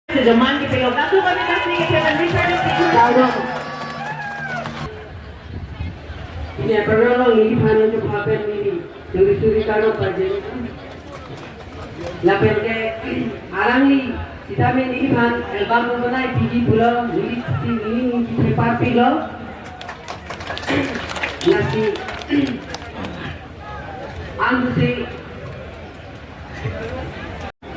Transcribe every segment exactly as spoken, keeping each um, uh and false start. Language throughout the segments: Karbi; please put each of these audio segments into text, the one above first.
Sejaman kita yo katu kami kasih kita dan bisa di sini. Kardom. Ini apa lo neliphan nangkepha pen neli suri suri kardom pajir. Lapen ke alangli sitame neliphan album bonai piji pulo, neli si neli neli thepar pilo. Lasi ang si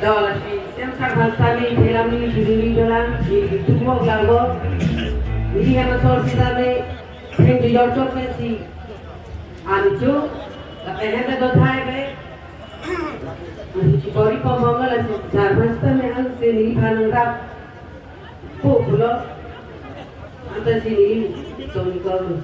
Dol lasi Semsar Bhansa me thelam ni juri dolang, ni tumok langbo. Ni hema sol sitame theng di jorchok me si. Ancho, lapen hem do thai be. Ancho chikori pom pom lasi Sar Bhansa me ang si neliphan nangrap po pulo. Anta si neli tong ikor.